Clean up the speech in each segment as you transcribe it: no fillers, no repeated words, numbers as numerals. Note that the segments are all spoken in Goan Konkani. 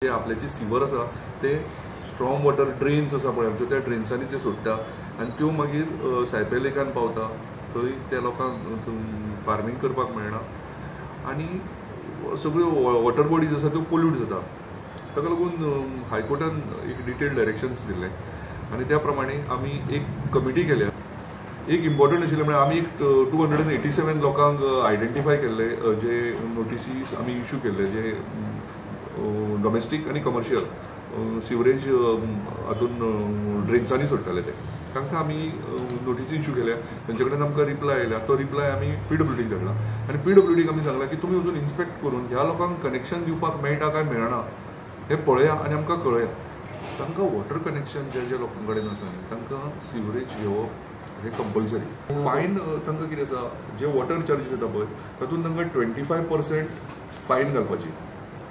जे आपल्याचे सिवर आसा ते स्ट्रॉंग वॉटर ड्रेन्स आसा पळय आमच्यो, त्या ड्रेन्सांनी त्यो सोडटा आनी त्यो मागीर सायपे लेकान पावता. थंय त्या लोकांक फार्मींग करपाक मेळना आनी सगळ्यो वॉटर बॉडीज आसा त्यो पोल्यूट जाता. ताका लागून हायकोर्टान एक डिटेल डायरेक्शन्स दिल्ले आनी त्या प्रमाणे आमी एक कमिटी केल्या. एक इम्पॉर्टंट आशिल्लें म्हळ्यार आमी एक 287 लोकांक आयडेंटिफाय केल्ले, जे नोटिसीस आमी इश्यू केल्ले, जे डोमेस्टीक आनी कमर्शियल सिवरेज हातून ड्रेन्सांनी सोडटाले ते, तांकां आमी नोटिसी इश्यू केल्या. तांचे कडेन आमकां रिप्लाय आयला, तो रिप्लाय आमी पीडब्ल्यूडीक धाडला आनी पीडब्ल्यूडीक आमी सांगला की तुमी वचून इन्स्पेक्ट करून ह्या लोकांक कनेक्शन दिवपाक मेळटा काय मेळना हें पळया आनी आमकां कळया. तांकां वॉटर कनेक्शन ज्या ज्या लोकां कडेन आसा न्ही तांकां सिवरेज घेवप हें कंपल्सरी. फायन तांकां कितें आसा, जे वॉटर चार्जीस येता पळय तातूंत तांकां 25% फायन घालपाची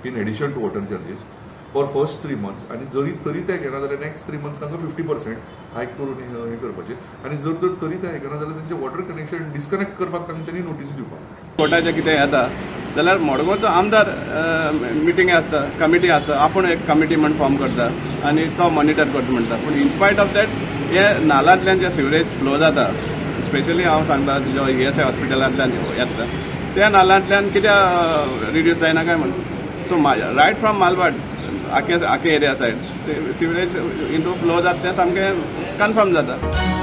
in addition to water charges for first 3 months. आनी जरी तरी ते घेना जाल्यार नेक्स्ट 3 मंथ्स तांकां 50% हायक करून हें करपाचें आनी जर तर तरी ते आयकना जाल्यार तेंचें वॉटर कनेक्शन डिस्कनेक्ट करपाक तांच्यांनी नोटीस दिवपाक. कोर्टाचें कितें येता जाल्यार मडगांवचो आमदार मिटींग आसता, कमिटी आसता, आपूण एक कमिटी म्हण फॉर्म करता आनी तो मॉनिटर करता म्हणटा. पूण इनस्पायट ऑफ that हे नालांतल्यान जे सिवरेज फ्लो जाता, स्पेशली हांव सांगता जो ईएसआय हॉस्पिटलांतल्यान येता त्या नालांतल्यान कित्याक रिड्यूस जायना काय म्हणून. सो रायट फ्रॉम मालवाड आखे आखे area side sewerage into flow जाता तें सामकें कन्फर्म जाता.